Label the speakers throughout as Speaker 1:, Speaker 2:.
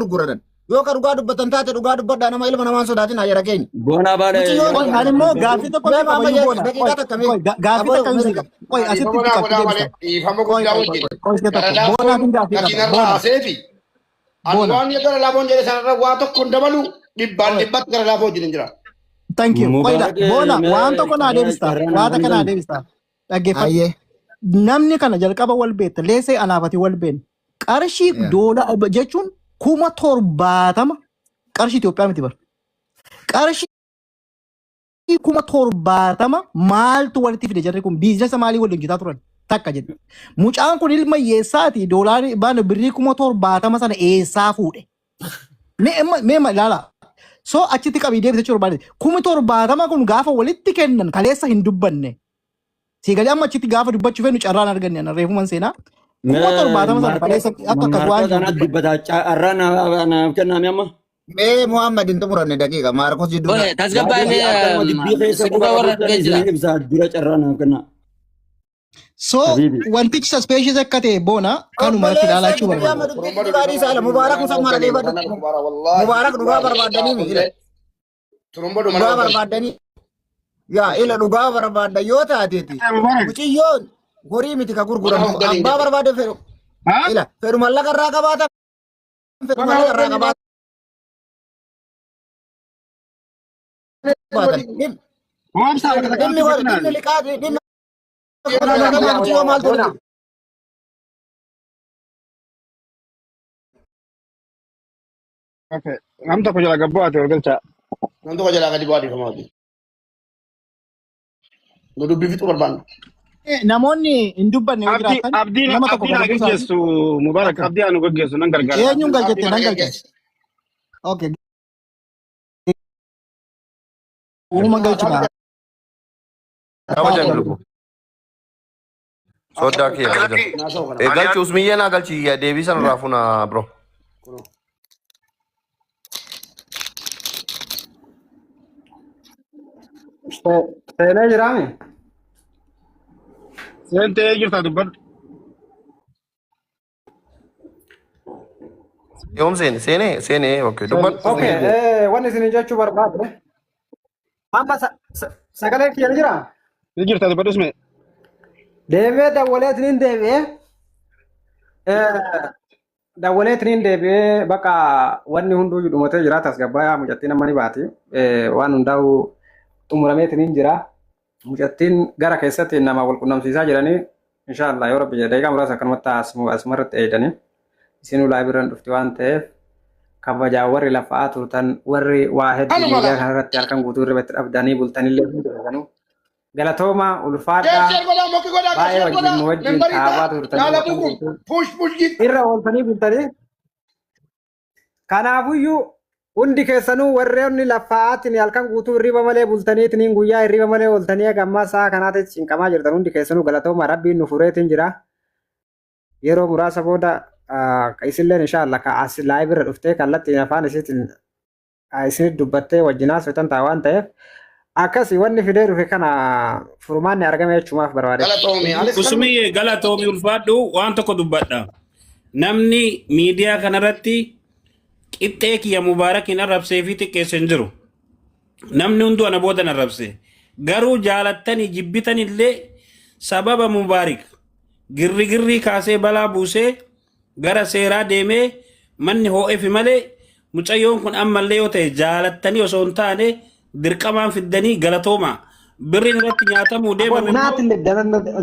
Speaker 1: Gurguratan. Yoo ka dhugaa dubbatan taate dhugaa dubbadhaa, nama ilma namaan sodaatin hayyara keenya.
Speaker 2: Boonaa baala.
Speaker 1: Mucayyoon
Speaker 3: Qoy, ani immoo gaaffii tokko
Speaker 1: Mee
Speaker 3: si qaba
Speaker 1: maama
Speaker 3: iyyuu boona.
Speaker 1: daqiiqaa
Speaker 3: Qoy,
Speaker 1: takka mee.
Speaker 3: qoy, gaaffii
Speaker 1: Aboo
Speaker 3: takka iyyuu si qaba. Qoy, asitti
Speaker 4: Dhiifama
Speaker 3: itti
Speaker 4: naa
Speaker 3: qabdi
Speaker 4: godhaa malee
Speaker 3: deebisa.
Speaker 4: dhiifama
Speaker 3: Qoy,
Speaker 4: guddaa
Speaker 3: qoy,
Speaker 4: wajjin.
Speaker 3: qoy, qoy, si'a
Speaker 4: Gara
Speaker 3: tokko. Boonaaf
Speaker 4: laafoon
Speaker 3: hin gaaffii qaba.
Speaker 4: makiinarra
Speaker 3: Boona,
Speaker 4: haaseefi. Ani
Speaker 3: boona.
Speaker 4: waan gara laafoon jedhe sanarra waa tokko hin dabalu, dhibbaan
Speaker 3: Qoy.
Speaker 4: dhibbatti gara laafoo wajjin hin jira.
Speaker 3: Thank you. Qoy,
Speaker 2: Mubaarak
Speaker 3: boona
Speaker 2: mee
Speaker 3: waan tokko naa
Speaker 2: carraa
Speaker 3: deebista.
Speaker 2: carraa
Speaker 3: Waa
Speaker 2: naa
Speaker 3: takka naa
Speaker 2: kennan.
Speaker 3: deebista. Dhaggeeffadhu.
Speaker 1: Hayyee.
Speaker 3: Namni kana jalqaba wal beekta. Leesee anaafati wal beekna. Qarshii doolaa jechuun 70,000 qarshii Itoophiyaa miti bara. Qarshii 70,000 maaltu walitti fide? Jarri kun business maalii waliin hojjetaa turan? Takka jedhe. Mucaan kun ilma hiyyeessaati, doolaarii baana birrii 70,000 sana eessaa fuudhe? Mee amma ilaala. So achitti qabii deebise jechuu barbaade. 70,000 kun gaafa walitti kennan kaleessa hin dubbanne. Siigalee amma achitti gaafa dubbachuu fedhu carraan arganne ana reefuman seenaa. 70,000 sana kaleessa akka akkas waan
Speaker 2: Maarkos
Speaker 3: jiru
Speaker 2: anaatti
Speaker 3: dubbanne.
Speaker 2: dubbata. Carraa naaf kenname amma.
Speaker 1: Mee Muhammad hin xumuranne, daqiiqa Maarkos jidduu.
Speaker 5: Oye, tasgabbaa'ee
Speaker 2: Gaaffii akkanuma dubbii keessa
Speaker 5: si
Speaker 2: quba
Speaker 5: duuba warra
Speaker 2: qabdan
Speaker 5: dhufee jira.
Speaker 2: isin ibsaa, dura carraa naaf kennaa.
Speaker 3: So
Speaker 2: Habibi.
Speaker 3: wantichi suspicious akka ta'e boona kanuma irratti
Speaker 1: Obboleessa
Speaker 3: ilaalachuu
Speaker 1: dubbii
Speaker 3: barbaada.
Speaker 1: amma dubbii kijibaa dhiisaa ala Mubaarak musammaa dhaggeeffadhu. Mubaarak dhugaa barbaadanii mi ila. Dhugaa barbaadanii. Yaa ila, dhugaa barbaadda yoo taateeti.
Speaker 6: Mubarak.
Speaker 1: Mucayyoon horii miti ka gurguramtu. Abbaa barbaade fedhu. Ila fedhu mallaqa irraa qabaata. Fedhu mallaqa irraa qabaata.
Speaker 6: Hoomsaa bakka
Speaker 1: Dhimmi
Speaker 6: takkaatti
Speaker 1: hori dhimmi liqaa dhimmi mucayyoo maaltu walitti?
Speaker 6: Okay. Nam tokko jala gabboo ati ol galchaa.
Speaker 4: Nam tokko jalaa gadi bu'aa dhiifama wajjin. Nu dubbii fixuu barbaanna.
Speaker 3: Namoonni hin dubbanne yoo
Speaker 6: Abdii
Speaker 3: jiraatan
Speaker 6: abdiin
Speaker 3: nama tokko
Speaker 6: abdiin haa
Speaker 3: gadi buusaa.
Speaker 6: geggeessu Mubarak,
Speaker 3: Okay.
Speaker 6: abdii haa nu geggeessu, nan gargaara.
Speaker 3: Eenyuun
Speaker 4: Abdii
Speaker 3: galchette
Speaker 4: mana
Speaker 3: nan galche.
Speaker 4: geggeessu.
Speaker 3: Okay. Uuma galchudha.
Speaker 7: Kabajami lubu. Soddaa kiyya kabajami.
Speaker 4: Naasa'u kana.
Speaker 7: Galchi usmiyyee naa galchi deebii sana irraa funa bro.
Speaker 4: Kunoo.
Speaker 8: Seenee jiraame?
Speaker 6: Seentee jirta, dubbadhu.
Speaker 7: Yoom seene? Seene seene, okay, dubbadhu.
Speaker 8: Okay, wanni isin jechuu barbaade. Amma sagaleen kiyya ni jiraa?
Speaker 6: Ni jirta, dubbadhu usme.
Speaker 8: Deemee dawwaleetiniin deebi'ee dawwaleetiniin deebi'ee bakka wanni hunduu dhumatee jira, tasgabbaa'aa mucattiin amma ni baati. Waan hundaa'u xumurameetiniin jira. Mucattiin gara keessatti nama wal qunnamsiisaa jiranii, inshallah yoo rabbi jedhe daqiiqaa muraasa akkanumatti asumarratti eegdanii isinuu live irra dhufti waan ta'eef, kabajaa warri lafa'aa turtan, warri waa hedduu
Speaker 4: Kanuma
Speaker 8: miidiyaa
Speaker 4: laa.
Speaker 8: kanarratti halkan guutuu irra itti dhabdanii bultanillee hundi keessanuu galatooma, ulfaadhaa.
Speaker 4: Share godhaa, mokki godhaa,
Speaker 8: Baay'ee
Speaker 4: share
Speaker 8: wajjin
Speaker 4: godhaa.
Speaker 8: nu wajjin
Speaker 4: Membarii
Speaker 8: dhaabaa
Speaker 4: ta'a.
Speaker 8: turtanii
Speaker 4: Yaala
Speaker 8: halkan
Speaker 4: bukum.
Speaker 8: guutuu
Speaker 4: Push push gift.
Speaker 8: irra ooltanii bultanii. Kanaafuyyuu hundi keessanuu warreen lafaa'aatiin halkan guutuu hirriba malee bultaniitiin guyyaa hirriba malee ooltanii haga ammaa sa'a kanaatti cinqamaa jirtan hundi keessanuu galatooma, rabbiin nu fureetiin jira. Yeroo muraasa booda isilleen inshallah ka as live irra dhuftee kallattiin afaan isiitiin isinit dubbattee wajjin haasoftan ta'a waan ta'eef, akkasi wanni fidee dhufe kana furmaanni argame jechumaaf barbaade.
Speaker 4: Galatoomi. Anis kanuma.
Speaker 9: Usmiyyee, galatoomi, ulfaadhu. Waan tokko dubbadha. Namni miidiyaa kanarratti qixxee kiyya Mubaarakiin arrabsee fi xiqqeesse hin jiru. Namni hunduu ana booda na arrabse. Garuu jaalattanii jibbitanillee sababa Mubaarik girri girrii kaasee balaa buusee gara seeraa deemee manni hoo'eefi malee, mucayyoon kun ammallee yoo ta'e jaalattanii osoo hin taane dirqamaan fiddanii, galatooma. Birriin irratti nyaatamuu deemame immoo
Speaker 8: Naatti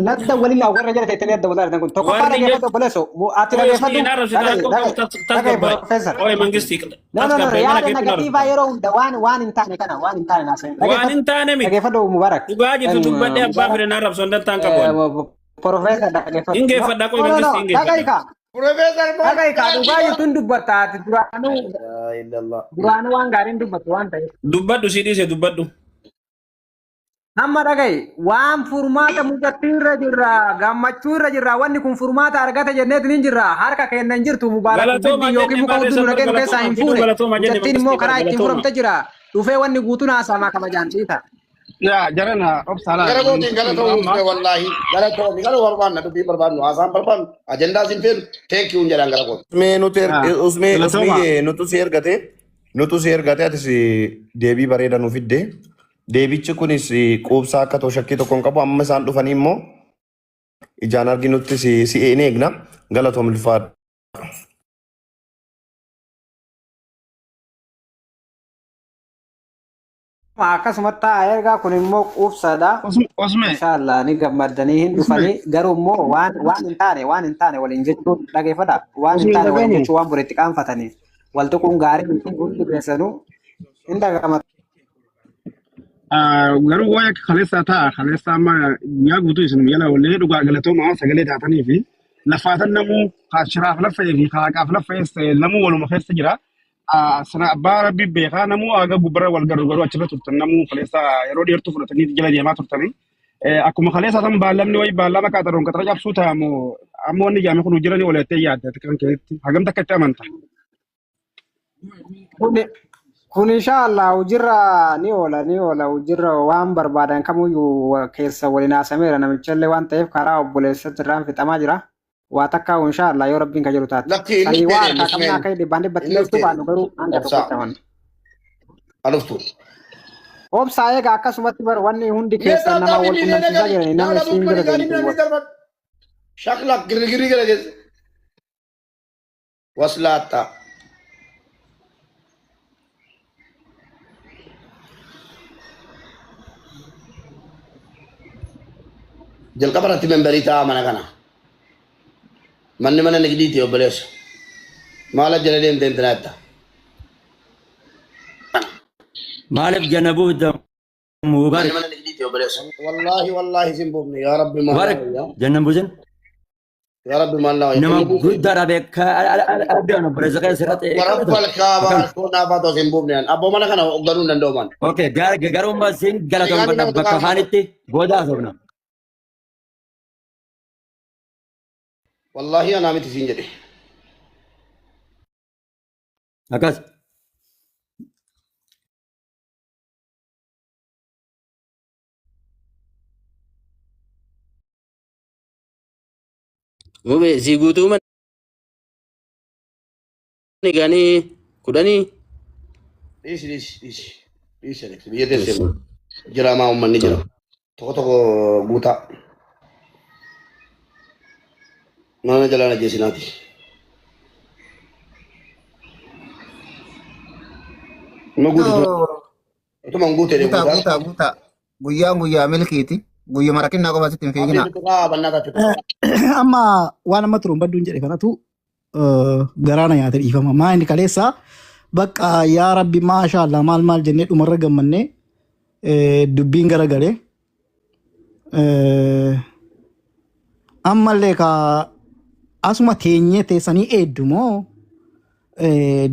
Speaker 8: nadda waliin warra jala teettanii adda walaa kun tokkoffaa
Speaker 9: warri
Speaker 8: dhageeffadhu obboleesso, ati
Speaker 9: Oye,
Speaker 8: dhageeffadhu
Speaker 9: usmiyyee na arrabsita
Speaker 8: dhagaye
Speaker 9: rakkoo qabu
Speaker 8: dhagaye dhagaye
Speaker 9: tasgabbaa'e.
Speaker 8: professor.
Speaker 9: Oye mangistii
Speaker 8: No, no, no,
Speaker 9: tasgabbaa'e mana
Speaker 8: yaada
Speaker 9: keetti na
Speaker 8: negatiivaa
Speaker 9: arrabsita.
Speaker 8: yeroo hunda waan hin taane kana waan hin taane naasa'in.
Speaker 9: Waan
Speaker 8: Dhageeffadhu
Speaker 9: hin taane miti.
Speaker 8: dhageeffadhu Mubarak.
Speaker 9: Dhugaa jirtu dubbadhee abbaa
Speaker 8: Mubarak
Speaker 9: fedhe na arrabsu hin dantaan qabu ani.
Speaker 8: Professor, dhageeffadhu.
Speaker 9: Hin
Speaker 8: No,
Speaker 9: geeffadha qoy
Speaker 8: no, no,
Speaker 9: mangistii hin
Speaker 8: dhagayi
Speaker 9: geeffadha.
Speaker 8: kaa.
Speaker 4: Profeesar maal?
Speaker 8: Dhagayi kaa, dhugaa jirtuun dubbatta ati duraanuu
Speaker 4: Laa illallah.
Speaker 8: duraanuu waan gaariin dubbattu waan ta'eef.
Speaker 9: Dubbadhu, si dhiise, dubbadhu.
Speaker 8: Amma dhagayi, waan furmaata mucattii irra jirra, gammachuu irra jirra, wanni kun furmaata argate jenneetiin hin jirra, harka keenya hin jirtu Mubaarak
Speaker 9: Galatooma
Speaker 8: biddi yookiin
Speaker 9: jenne
Speaker 8: muka hudduu
Speaker 9: barreessa
Speaker 8: nu
Speaker 9: bar
Speaker 8: dhageenyu keessaa
Speaker 9: galatooma
Speaker 8: hin
Speaker 9: fiduu
Speaker 8: fuune
Speaker 9: galatooma jenne
Speaker 8: mucattiin immoo
Speaker 9: mangistii bar
Speaker 8: karaa ittiin
Speaker 9: galatooma.
Speaker 8: furamte jira, dhufee wanni guutuun haasa'amaa kabajaan dhiita.
Speaker 6: Yaa jarana obsa
Speaker 4: Gara
Speaker 6: laala.
Speaker 4: kootiin
Speaker 6: Wanti kun
Speaker 4: galatoomuu
Speaker 6: amma
Speaker 4: usme wallaahi. Galatoomi garuu barbaanna dubbii barbaannu haasaan barbaannu ajandaa sin feenu thank you jedhaan gara kootiin.
Speaker 7: Usmee nuti usmee
Speaker 6: galatooma.
Speaker 7: usmee nutu si ergate nutu si ergate atis deebii bareeda nu fidde. Deebichi kunis quubsaa akka ta'u shakkii tokko hin qabu. Amma isaan dhufanii immoo ijaan arginutti si in eegna. Galatoom ulfaadha.
Speaker 8: Akkasumatti ta'a ergaa kun immoo quubsaadha.
Speaker 6: Osme
Speaker 8: Inshallah ni gammaddanii hin
Speaker 6: Osme
Speaker 8: dhufanii garuu immoo waan hin taane waan hin taane waliin jechuun dhageeffadha. Waan hin
Speaker 6: Osme
Speaker 8: taane waliin
Speaker 6: dhagamu.
Speaker 8: jechuun waan boritti qaanfatanii wal tuquun gaarii miti hundi keessanuu hin dhagama.
Speaker 6: Garuu waa'ee akka kaleessaa ta'a. Kaleessaa amma guyyaa guutuu isin jala wallee dhugaa galatoomaa sagalee taatanii fi lafaatan namuu shiraaf laffa'ee fi haaqaaf laffa'ees ta'e namuu waluma keessa jira. Sana abbaa rabbi beekaa namuu haga gubbarra wal garu garuu achirra turtan namuu kaleessaa yeroo dheertuu fudhatanii jala deemaa turtanii. Akkuma kaleessaa san baallamni wayii baallama qaxaroon qaxara cabsuu ta'a moo amma wanni jaame kun hojirra ni oolettee yaadda kan keessatti hagam takka itti amanta.
Speaker 8: Kun inshallah hojiirra ni oola ni oola hojiirra waan barbaadan kamuyyuu keessa waliin haasameera namichallee waan ta'eef karaa obboleessatti irraan fixamaa jira. Waa takka inshallah yoo rabbiin ka jedhu taate.
Speaker 4: Lakki inni
Speaker 8: Sanii waa
Speaker 4: dhufteedha
Speaker 8: harkaa qabna
Speaker 4: usmeen.
Speaker 8: akka dhibbaan dhibbatti
Speaker 4: Inni
Speaker 8: jechuu
Speaker 4: dhufteedha.
Speaker 8: baannu garuu hanga
Speaker 4: Obsaa.
Speaker 8: tokkotti amanna.
Speaker 4: Aluftu.
Speaker 8: Obsaa egaa akkasumatti bar wanni hundi
Speaker 4: Mee
Speaker 8: keessan nama
Speaker 4: taataafi
Speaker 8: wal
Speaker 4: miilee
Speaker 8: qunnamsiisaa
Speaker 4: nagari.
Speaker 8: jiranii nama
Speaker 4: Dhaala
Speaker 8: isiin
Speaker 4: bubbani
Speaker 8: bira
Speaker 4: gaanii
Speaker 8: deemtu
Speaker 4: namni
Speaker 8: wal.
Speaker 4: darban. Shaklak girgirri gara keessa. Waslaatta. Jalqaba irratti memberii taa'aa mana kana. Manni mana nigdiiti obboleessa. Maal jala deemtee intina jetta.
Speaker 2: Maaliif jana buufta
Speaker 4: Manni
Speaker 2: Mubaarak?
Speaker 4: mana nigdiiti obboleessa. Wallaahi wallaahi sin buufne yaa rabbi maal
Speaker 2: Mubaarak
Speaker 4: naa wayya.
Speaker 2: jannan buusin.
Speaker 4: Yaa rabbi maal naa wayya.
Speaker 2: Nama
Speaker 4: Inni buufne.
Speaker 2: guddaadha beekaa abdii obboleessa kee sirratti
Speaker 4: Warabba
Speaker 2: qabatu.
Speaker 4: alkaabaa
Speaker 2: Akkam.
Speaker 4: harkoon dhaabaa ta'u sin buufne. Abboo mana kana hoogganuu hin danda'u man.
Speaker 2: Okay, garuu immoo siin
Speaker 4: Ani gaanii
Speaker 2: galatoomfadha
Speaker 4: nama
Speaker 2: bakka
Speaker 4: tuqaa hin qabu.
Speaker 2: afaanitti booda haasofna.
Speaker 4: Wallaahi anaa miti siin jedhe.
Speaker 2: Akkas.
Speaker 5: Mube si guutuu mana ganii kudhanii.
Speaker 4: Dhiisi dhiisi dhiisi. Dhiisi Alex. Biyya teessee jira maa uummanni jira. Tokko tokko guutaa. Mana jalaan ajjeesinaati. Nama guutu utuma hin guutee
Speaker 1: Guutaa
Speaker 4: guutaa.
Speaker 1: guutaa guutaa. Guyyaan guyyaa milkiiti. Guyyuma rakkinnaa qofa sitti hin
Speaker 4: Abdii
Speaker 1: fiiginaa.
Speaker 4: tuttuqaa bannaa taate tuttuqaa.
Speaker 3: Amma waan amma turuun badduun jedhe kanatu garaana nyaate dhiifama. Maa inni kaleessa bakka yaa rabbi maashaallah maal maal jennee dhumarra gammannee dubbiin garagalee. Ammallee ka asuma teenyee teessanii eeddu moo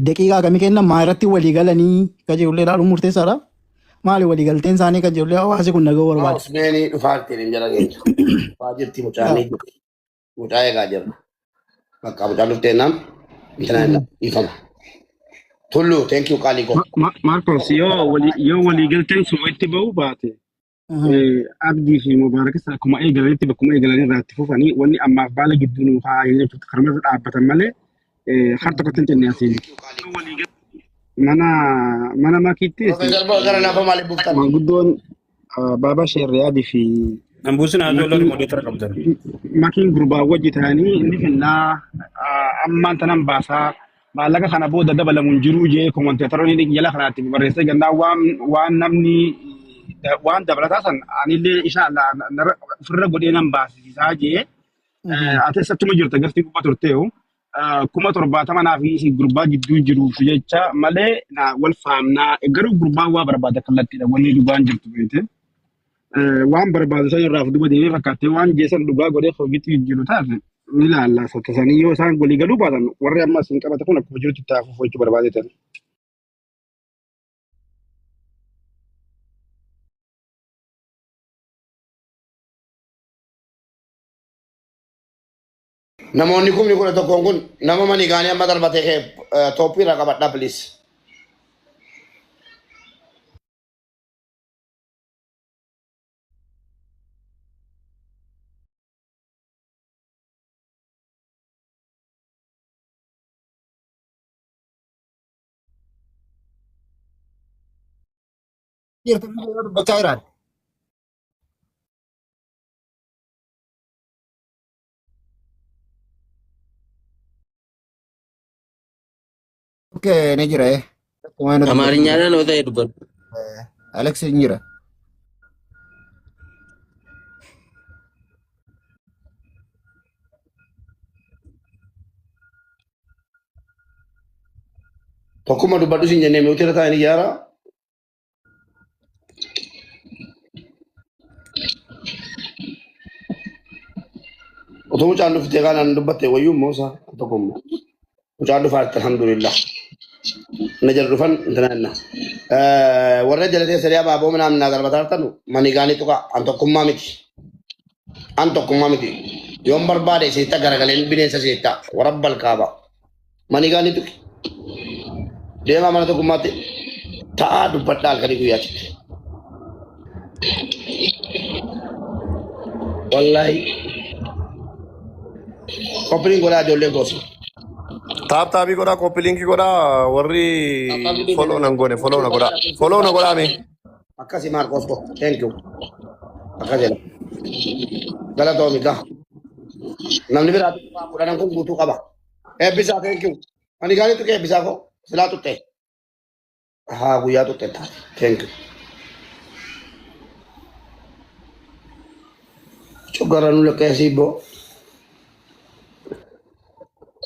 Speaker 3: daqiiqaa akkamii kennan maa irratti walii galanii ka jedhullee ilaaluun murteessaadha. Maali walii galteen isaanii kan jedhullee hawaasi kun nagahuu barbaada.
Speaker 4: Usmeenii dhufaa jirti hin jala keenya. Dhufaa jirti mucaan mucaa eegaa jirra. Bakka mucaan dhuftee naan intina dhiifama. Tullu thank you qaalii koo.
Speaker 6: Maarkos yoo waliigalteen sun walitti ba'uu baate Abdii fi Mubaarakis akkuma eegalanitti bakkuma eegalan irraa itti fufanii wanni ammaaf baala gidduu nu kaa'anii jechuudha. Karuma irra dhaabbatan malee har tokkotti hin jenne asiin. Mana makiittis
Speaker 4: Profeesar Boosara nafa maaliif buuftan?
Speaker 6: maanguddoon Baabaa Sheerriyaadii fi
Speaker 9: Nan buusin haa ijoollee
Speaker 6: makiin
Speaker 9: moderator qabdan.
Speaker 6: makiin gurbaa wajji ta'anii inni finnaa ammaan tanan baasaa maallaqa kana booda dabalamu hin jiruu jee komanteetoroonni jala kanaatti barreessee gannaa waan namni waan dabalataa san anillee inshallah ofirra godhee nan baasisisaa jee ati eessatuma jirta gartii gubbaa turteehu 70,000 naa fi isin gurbaa gidduu jiruuf jecha malee na wal faamnaa garuu gurbaan waa barbaada kallattiidha wanni dhugaan jirtu beekte. Waan barbaadu san irraa of duuba deemee fakkaattee waan jeessan dhugaa godhee hojiitti jijjiiru taate ni ilaalla. Saffisanii yoo isaan walii galuu baatan warri amma isin qabate kun akkuma jirutti itti hafuuf jechuu barbaadeetan.
Speaker 4: Namoonni 11,000 kun nama manii gaanii amma darbatee kee tooppii irraa qabadhaa please.
Speaker 1: Jirtu yoo dubbachaa jiraan. Okay, ni jira eh. Akkuma inni dubbatu.
Speaker 5: Amaariñaadhaan yoo ta'e dubbadhu.
Speaker 1: Alex ni jira.
Speaker 4: Tokkummaa dubbadhu siin jennee mi'uutii irra taa'anii ijaara. Otoo mucaan dhuftee kanaan dubbatte wayyuu immoo isaa tokkummaa. Mucaan dhufaa jirti alhamdulillah. Na jala dhufan intina inna. Warra jala teessanii abaaboo minaan naa darbataa jirtan manigaanii tuqa an tokkummaa miti. An tokkummaa miti. Yoon barbaade isinitti garagaleen bineensa isinitti warabbal kaaba. Manigaanii tuqi. Deemaa mana tokkummaatti ta'aa dubbadhaa halkanii guyyaatti. Wallaahi. Koppiliin godhaa ijoollee goosi.
Speaker 7: Taap taabii godhaa koppii linkii godhaa warri follow nan goone follow na godhaa. Follow na godhaa mee.
Speaker 4: Akkasi Maarqos ko. Thank you. Akkas jedha. Galatoomi gaa. Namni biraa kudhanan kun guutuu qaba. Eebbisaa thank you. Ani gaarii tuqee eebbisaa koo silaa tuqxe. Haa guyyaa tuqxe taate. Thank you. Coggarra nu laqqeessii boo.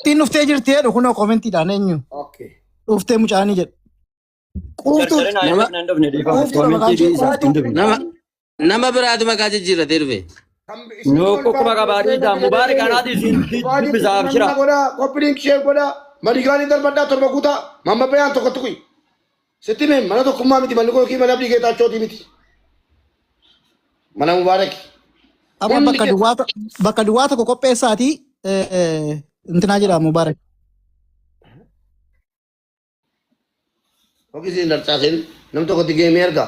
Speaker 3: Ittiin dhuftee jirti jedhu kunoo koomentiidhaan eenyu
Speaker 4: Okay.
Speaker 3: dhuftee mucaanii jedhu. Quuftuu
Speaker 2: Jarjarina
Speaker 5: Nama
Speaker 2: hin dhufne dhiifama.
Speaker 3: quuftuudha maqaan
Speaker 2: Koomentii
Speaker 3: ishee
Speaker 2: isaa hin
Speaker 3: quuftuu.
Speaker 2: dhufne.
Speaker 5: nama nama biraatu maqaa jijjiirratee dhufe.
Speaker 2: Nu quba qabaadhiidha. Mubaarak anaati isin dubbisaa abshira.
Speaker 4: Godhaa koppiliin ishee godhaa madigaanii darbadhaa torba guutaa mamma bayaan tokko tuqi. Sitti mee mana tokkummaa miti manni koo mana abdii geetaachooti miti. Mana Mubaarak.
Speaker 3: Amma
Speaker 4: Hundi
Speaker 3: bakka duwwaa bakka duwwaa tokko qopheessaatii intinaa jedha Mubaarak.
Speaker 4: Yookiin isin darcaaseen nam tokkotti geemee erga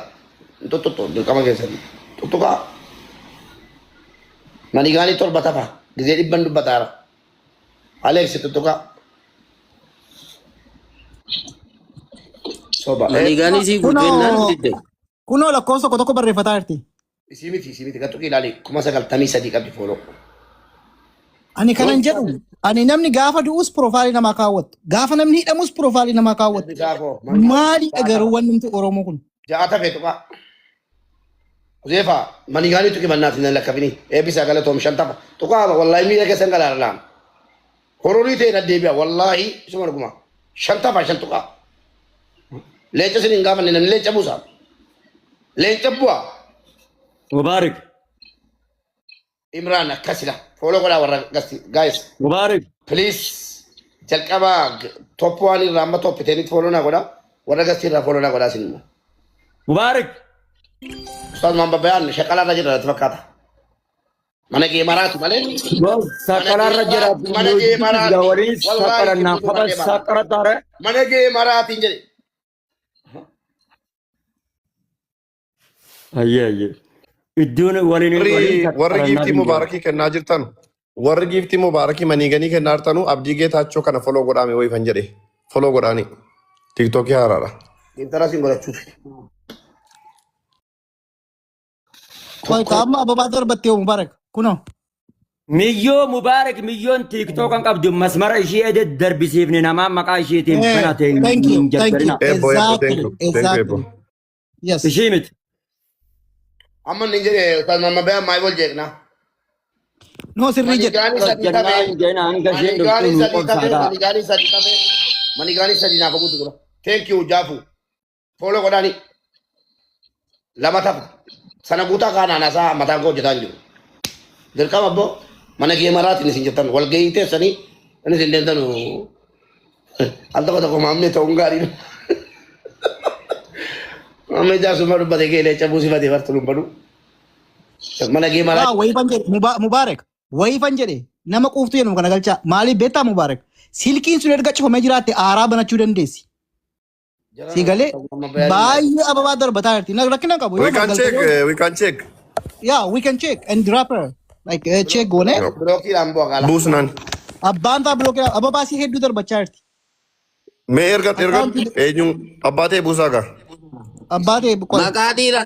Speaker 4: tuttuqxu dirqama keessatti tuttuqaa. Manigaanii torba tafa gizee dhibban dubbataara. Alex tuttuqaa. Soba.
Speaker 5: Manigaanii sii guutuu jennaan
Speaker 3: Kunoo
Speaker 5: didde.
Speaker 3: kunoo lakkoofsa tokko tokko barreeffataa jirti.
Speaker 4: Isii miti isii miti gattuqii ilaali 93,000 qabdi fooloo.
Speaker 3: Ani kanan jedhu ani namni gaafa du'us piroofaayilii namaa kaawwattu. Gaafa namni hidhamus piroofaayilii namaa kaawwattu.
Speaker 4: Eebbisaa koo.
Speaker 3: Maalidha garuu wanni Oromoo kun?
Speaker 4: Ja'a tafe tuqaa. Kuzeefa manigaanii tuqi mannaaf hin lakkafini. Eebbisaa galatoom shan tafa. Tuqaa wallaahi miira keessan galaara laam. Hororii ta'e na deebi'a wallaahi isuma dhuguma. Shan tafa shan tuqaa. Leenca isin hin gaafanne namni leenca buusa. Leenca bu'a.
Speaker 2: Mubaarak.
Speaker 4: Imraan akkasidha. Fooloo godhaa warra gasti. Guys
Speaker 2: Mubaarak.
Speaker 4: please jalqaba top waan irraa amma top tenitti fooloo naa godhaa. Warra gasti irraa fooloo naa godhaa isin immoo.
Speaker 2: Mubaarak.
Speaker 4: Ustaaz Maambabayaan shaqalaa irra jira natti fakkaata. Mana kee maraatu malee.
Speaker 2: Saqqararra jira.
Speaker 4: Mana kee maraati.
Speaker 2: Waliin saqqara
Speaker 4: Wallaahi
Speaker 2: naa qaba saqqara taare.
Speaker 4: Mana kee maraatiin jedhe.
Speaker 2: Ayyee ayyee. Iddoon waliin
Speaker 7: Warri
Speaker 2: waliin
Speaker 7: warri
Speaker 2: saqqarannaa
Speaker 7: giiftii
Speaker 2: hin jiru.
Speaker 7: mubaarakii kennaa jirtan warri giiftii mubaarakii maniiganii kennaa jirtanu abdii geetaachoo kana foloo godhaame wayifan jedhe foloo godhaani tiiktookii haaraadha.
Speaker 4: Intala siin godhachuuf.
Speaker 3: Qoy amma ababaa darbattee Mubaarak kunoo.
Speaker 2: Miyyoo Mubaarak miyyoon tiiktoo kan qabdu masmara ishee ede darbisiifne namaa maqaa isheetiin banate
Speaker 3: Thank you,
Speaker 2: hin
Speaker 3: thank you.
Speaker 2: jarjarina.
Speaker 7: Eebbo eebbo thank
Speaker 3: Exactly,
Speaker 7: you thank you eebbo.
Speaker 3: exactly. Yes.
Speaker 2: Ishee miti.
Speaker 4: Amma inni jedhe Ustaaz Maambabayaan maal wal jeeqna.
Speaker 3: No sirrii jedhe.
Speaker 4: Manigaanii sadii
Speaker 2: Jannaa
Speaker 4: tafe.
Speaker 2: hin jedhina hanga isheen dhuftu
Speaker 4: Manigaanii
Speaker 2: nu
Speaker 4: sadii
Speaker 2: qobsaa
Speaker 4: tafe.
Speaker 2: ta'a.
Speaker 4: Manigaanii sadii tafe. Manigaanii sadii naaf guutu dura. Thank you Jaafu. Fooloo godhaani. Lama tafa. Sana guutaa kaanaan haasaa mataan koo hojjetaa hin jiru. Dirqama abboo mana kee maraatiin isin jettan walgahii teessanii inni isin deemtan al tokko tokko maammee ta'uun gaarii. Maammee jaarsummaa dubbate kee leenca buusifate bartu dubbadu. Mana kee maraa.
Speaker 3: Waa wayifan jedhe Mubaarak wayifan jedhe nama quuftuu jedhamu kana galchaa maaliif beektaa Mubaarak silkiin sun erga cufamee jiraatte aaraa banachuu dandeessi. Si galee baay'ee ababaa darbataa jirti. Rakkina qabu.
Speaker 7: We
Speaker 3: Yoo
Speaker 7: can check we can check.
Speaker 3: Yeah, we can check and drop her. Like check goone
Speaker 4: Bilookiidhaan bu'a qaala.
Speaker 7: Buusnaan.
Speaker 3: abbaan taa bilookii ababaa si hedduu darbachaa jirti.
Speaker 7: Mee erga erga eenyu abbaa ta'e buusaa gaa.
Speaker 3: Abbaa ta'e qoy.
Speaker 5: Maqaa dhiira.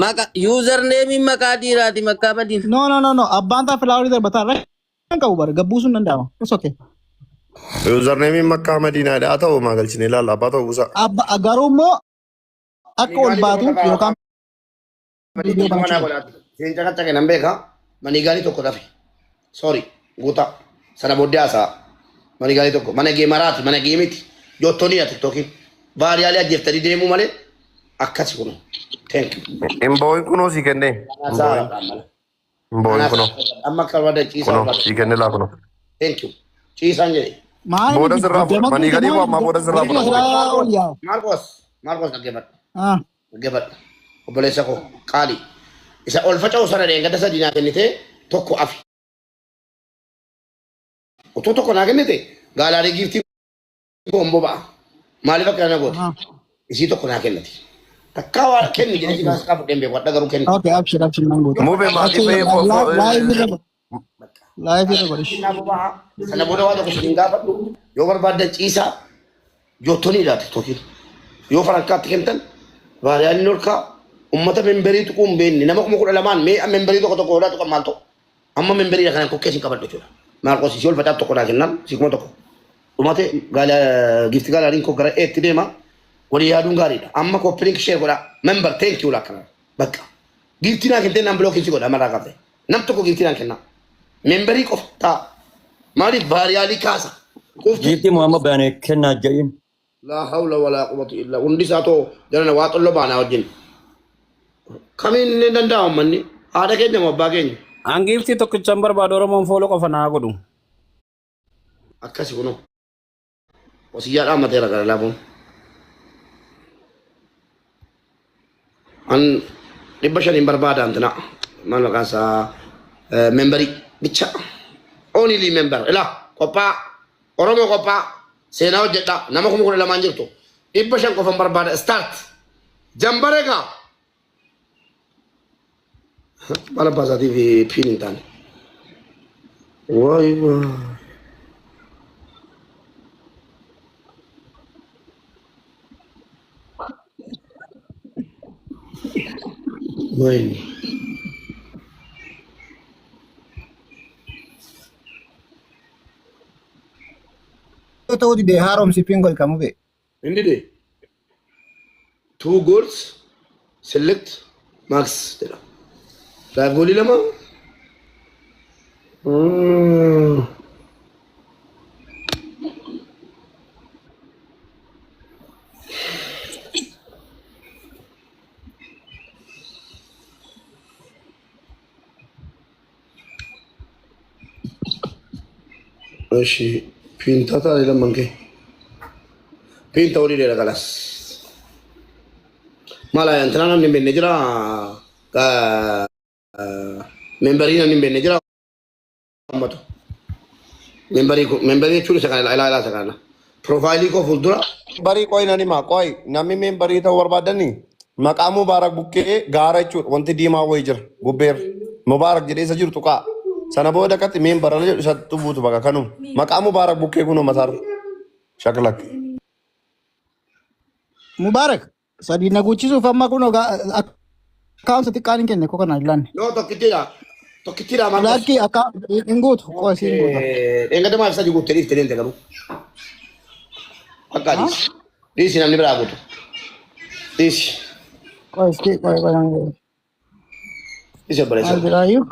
Speaker 5: Maqaa username maqaa dhiiraati Makkaa Madiina.
Speaker 3: No, no, no, no. Abbaan taa filaawarii darbataa irra kan qabu bara gabbuu sun danda'ama. It's okay.
Speaker 7: Username Makkaa Madiinaadha. Haa ta'u maa galchine ilaalla. Abbaa ta'u buusaa.
Speaker 3: Abba garuu immoo akka ol
Speaker 4: Manigaalii tokko
Speaker 3: baatu
Speaker 4: tafa
Speaker 3: yookaan viidiyoo
Speaker 4: manaa
Speaker 3: banachuu.
Speaker 4: godhaati. Seenca qaccaqe nan beeka. Manigaalii tokko tafe. Sorry. Guutaa. Sana booddee haasa'a. Manigaalii tokko. Mana geemaraati. Mana geemiti. Joottoniidha tiktookiin. Baariyaalee ajjeeftanii deemuu malee akkasi kun. Thank you.
Speaker 7: Hin boo'in kunoo sii kennee. Hin
Speaker 4: Kanaasaa
Speaker 7: boo'in.
Speaker 4: barbaada mala.
Speaker 7: Hin boo'in
Speaker 4: Kanaasaa
Speaker 7: kunoo.
Speaker 4: barbaada. Amma akka barbaada ciisaa
Speaker 7: Kunoo
Speaker 4: barbaada.
Speaker 7: sii kenne laa kunoo.
Speaker 4: Thank you. Ciisaan jedhe.
Speaker 3: Maal
Speaker 7: Booda sirraa fudha.
Speaker 3: digdama
Speaker 7: Manii
Speaker 3: guute
Speaker 7: gadii
Speaker 3: moo
Speaker 7: ammaa booda sirraa
Speaker 3: digdama
Speaker 7: fudha.
Speaker 3: irraa ol yaa'u.
Speaker 4: Maarqos. Maarqos dhaggeeffadhu.
Speaker 3: Ah.
Speaker 4: Dhaggeeffadhu. Obboleessa koo qaali. Isa ol faca'u sana dheengadda sadii naa kennite tokko afi. Utuu tokko naa kennite gaalaarii giiftii koo hin boba'a. Maaliif akka kana goote?
Speaker 3: Aha.
Speaker 4: Isii tokko naa kenniti. Takkaa waa kenni jedhee si kaas qabu deemee wadha garuu kenni.
Speaker 3: Okay, abshir abshir nan guuta.
Speaker 7: Mube
Speaker 3: Achi
Speaker 7: maaliif
Speaker 3: live irra live irra godhish.
Speaker 4: Naa boba'a. Sana booda waa tokko isin gaafadhu. Yoo barbaaddan ciisaa joottoniidha tiktookiin. Yoo farankaatti kennitan baariyaan olkaa ummata memberii tuquu hin beekne nama 12,000 mee memberii tokko tokko hoolaa tuqan maal ta'u? Amma memberii kana kokkee isin qabadhu jechuudha. Maarqos isii ol facaa tokko naa kennan si 1,000. Dhumate giifti gaalaariin koo gara eetti deema. Walii yaaduun gaariidha. Amma koppiliink share godhaa. Member thank you lakkana. Bakka. Giiftii naa kentee naan bilookiin si godha amarraa kaafte. Nam tokko giiftii naan kenna. Memberii qofa ta'a. Maaliif baariyaalii kaasa? Quftu.
Speaker 2: Giiftii Muhammad Baanee kennaa jedhin.
Speaker 4: Laa hawla walaa quwwata illa hundi isaa too jarana waa xollo baanaa wajjin. Kamiin ni danda'ama manni? Haadha keenya moo abbaa keenya?
Speaker 9: An giiftii tokkichaan barbaadu Oromoon fooloo qofa naa godhu.
Speaker 4: Akkasi kunoo. Wasiyyaa dhaammateera gara laafuun. An 500 barbaada antina. Maal maqaan isaa memberii bicha. Only member. Ilaa qophaa. Oromoo qophaa. Seenaa hojjedha. Nama 12,000 jirtu. 500 qofan barbaada. Start. Jambare gaa. Maal abbaa isaatiif piin hin taane. Waay waay. Waay.
Speaker 1: Ta'uu dide haaromsi pin godhi kamuu bee.
Speaker 4: Inni dide. Two goals select max jedha. Live goolii lama. Eshi piintaa taa'ee lamman kee. Piinta olii dheera kalas. Maala yantina namni hin beekne jira. Membarii namni hin beekne jira. Ummatu. Membarii membarii jechuun isa kana ilaa ilaa isa kana. Piroofaayilii koo fuuldura.
Speaker 7: Barii qoy nan hima qoy namni membarii ta'uu barbaadani maqaa Mubaarak bukkee gaara jechuudha wanti diimaa wayii jira gubbeerra Mubaarak jedhee isa jiru tuqaa sana booda akkatti membara jedhu isa buutu bakka kanuma maqaa Mubaarak bukkee kunoo mataarra shaklak.
Speaker 3: Mubaarak sadii na guuchisuuf amma kun akkaawunsa xiqqaan hin kenne koo kana ilaalle.
Speaker 4: No tokkittiidha. Tokkittiidha Maarqos.
Speaker 3: Lakki akka hin guutu qoy siin guuta.
Speaker 4: Dheengadda maaf sadii guuttee dhiifte deemte garuu. Akka dhiisi. Dhiisi namni biraa guutu. Dhiisi.
Speaker 3: Qoy iski qoy qoy.
Speaker 4: Dhiisi obboleessa.
Speaker 3: Maal jedhaayyuu?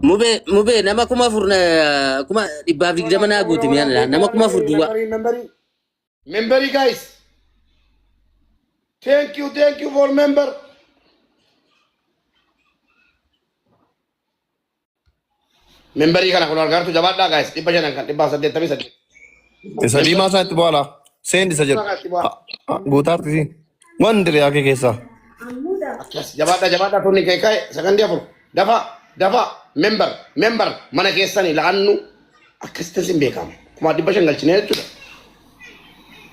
Speaker 5: Mubee mubee nama 4,000 120,000 naa guuti mi'aan nama 4,000 duwwaa.
Speaker 4: Memberii memberii. Memberii guys. Thank you thank you for member. Memberii kana kun argaartu jabaadhaa guys 500 kan 188.
Speaker 7: Isa diimaa isaa itti bu'aa seen isa jedhu. Guutaarti siin. Wanti riyaa kee keessaa.
Speaker 4: Akkas jabaadhaa jabaadhaa turni kee ka'e sakandii afur dafa dafa member member mana keessanii la'annu akkasitti sin beekamu 500,000 galchinee jechuudha.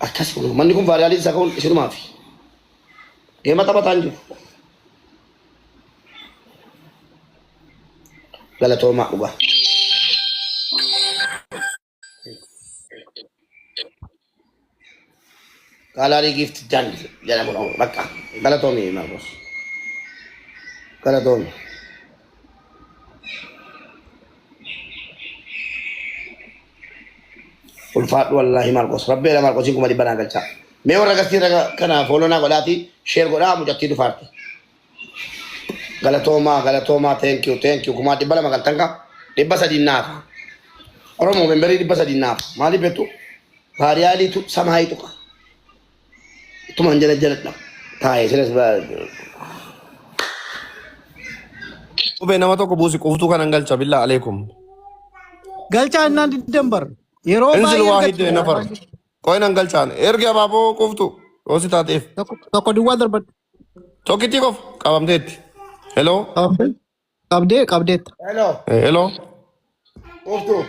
Speaker 4: Akkas kun manni kun vaariyaaliin isaa ka'uun isinumaaf. Geema taphataan jiru. Galatoomaa dhugaa. Gallery gift done jedhamu bakka. Galatoomi Marcos. Galatoomi. Ulfaadhu wallaahi Marcos. Rabbeera Marcosiin 500,000 naa galchaa. Mee warra gastii irra kana follow naa godhaati share godhaa mucattii dhufaarti. Galatoomaa galatoomaa, thank you, thank you. 200,000 galtan ka 300 naafa. Oromoo memberii 300 naafa. Maaliif beektu? Baariyaaliitu samaayii tuqa. Ittumaan jala jaladha. Taa'ee silas.
Speaker 7: Qubee nama tokko buusi, quuftuu kanan galcha, billaa aleekum.
Speaker 3: Galchaa innaan diddan bar. Yeroo
Speaker 7: انزل
Speaker 3: baay'ee
Speaker 7: واحد
Speaker 3: argachuu.
Speaker 7: نفر. Qoy nan galchaan. Ergi abaaboo quuftu. Yoo si taateef.
Speaker 3: Tokko tokko duwwaa darbadhu.
Speaker 7: Tokkittii qofa qabamteetti. Hello.
Speaker 3: Qabdee qabdeetta.
Speaker 4: Hello.
Speaker 7: Hello.
Speaker 4: Quuftuu.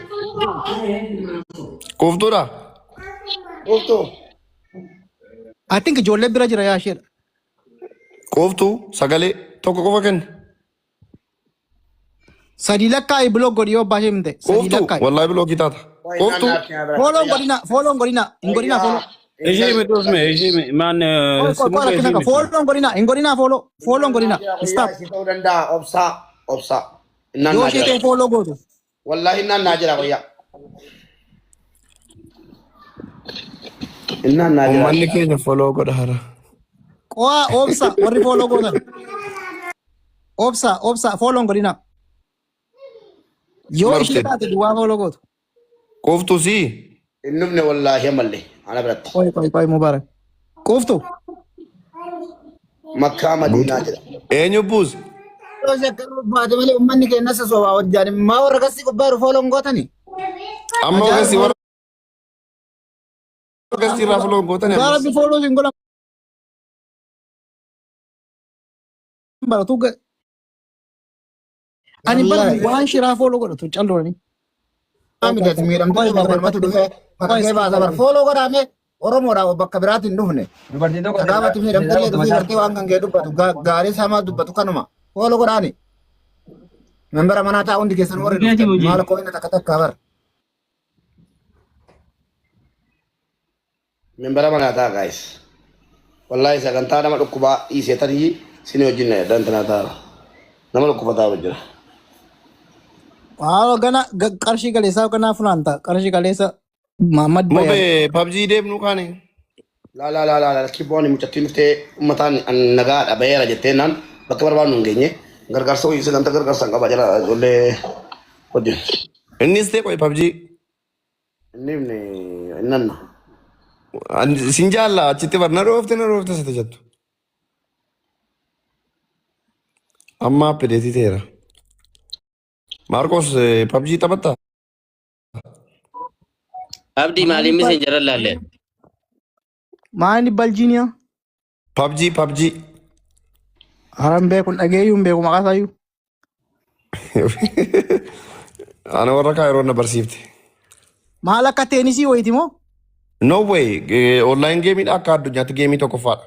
Speaker 7: Quuftuudha.
Speaker 4: Quuftuu.
Speaker 3: I think ijoollee bira jira yaa isheedha.
Speaker 7: Quuftuu sagalee tokko qofa kenni.
Speaker 3: Sadii lakkaa'e, block godhi yoo abbaa ishee hin ta'e. Sadii
Speaker 7: Quuftuu
Speaker 3: lakkaa'e.
Speaker 7: Wallaahi blockii taata. Quuftuu.
Speaker 3: Follow godhina, follow godhina, hin godhina follow.
Speaker 9: Ishii miti usme, ishii maan
Speaker 3: Qoy qoy qoy
Speaker 9: simuu
Speaker 3: rakkina
Speaker 9: ishii
Speaker 3: qaba.
Speaker 9: miti.
Speaker 3: Follow godhina, hin godhina follow, follow godhina. Stop.
Speaker 4: Si ta'uu danda'a, obsaa obsaa. Innaan
Speaker 3: Yoo
Speaker 4: naa
Speaker 3: ishee
Speaker 4: jira.
Speaker 3: ta'e follow gootu.
Speaker 4: Wallaahi innaan naa jira wayyaa. Innaan naa jira.
Speaker 7: Uummanni keenya follow godha hara.
Speaker 3: Qo'aa obsa warri follow gootan. Obsa obsa, follow godhina. Yoo ishee
Speaker 7: Marufteetti.
Speaker 3: taate duwwaa follow gootu.
Speaker 7: Quuftuu si.
Speaker 4: Hin dhufne wallaahi ammallee ana biratti.
Speaker 3: Qoy qoy qoy, Mubarak. Quuftu.
Speaker 4: Makkaa Madiinaa jedha.
Speaker 7: Eenyu buuse?
Speaker 1: Yoo ishee akka baate malee uummanni keenya sosobaa hojjaan maa warra gassi gubbaa follow gootani.
Speaker 7: Amma
Speaker 3: Ajaa'iba.
Speaker 7: ogeessi warra gastii irraa follow gootani
Speaker 3: Dhugaa
Speaker 7: ammas.
Speaker 3: rabbi follow hin godhan baratu. Ani bar waan shiraa follow godhatu callooni.
Speaker 1: Miidhagsi miidhamtuu mormatu dhufee bakka baasa bar follow godhame Oromoodhaaf bakka biraatti hin dhufne.
Speaker 2: Dubartiin tokko
Speaker 1: Kanaafatti miidhamtee dhufee gartee waan kan kee dubbatu gaarii samaa dubbatu kanuma follow godhaani. Membera manaa taa'u hundi keessan warri dhuftan maal qo'ina takka takka bar.
Speaker 4: Membera manaa ta'a guys. Wallaahi sagantaa nama dhukkubaa dhiisee tarii sinii wajjin dantanaa ta'a. Nama dhukkubataa jira.
Speaker 3: Waa gana qarshii galeessaa ganaa funaanta, qarshii galeessa Mahammad Bayaan.
Speaker 7: Mubee PUBG deemnu kaane.
Speaker 4: Laa laa laa laa, kibboon mucattiin dhuftee uummataan nagaadha baheera jettee naan bakka barbaadnu hin geenye. Gargaarsa hojii sagantaa gargaarsaan qaba jala ijoollee wajjin.
Speaker 7: Innis ta'e qoy PUBG.
Speaker 4: Inni innanna.
Speaker 7: Sin jaalla achitti bar na dhoofte na dhoofte sate jettu. Amma update ta'eera. Maarqos, PUBG taphattaa?
Speaker 5: Abdii maaliin messenger laalleen?
Speaker 3: Maani baljiiniyaa?
Speaker 7: PUBG PUBG.
Speaker 3: Haran beeku, dhageeyyuu hin beeku maqaa isaayyuu.
Speaker 7: Ana warra kaayiroo na barsiifte.
Speaker 3: Maal akka teenisii wayiiti moo?
Speaker 7: No way, online gameiidha, akka addunyaatti gameii tokkoffaadha.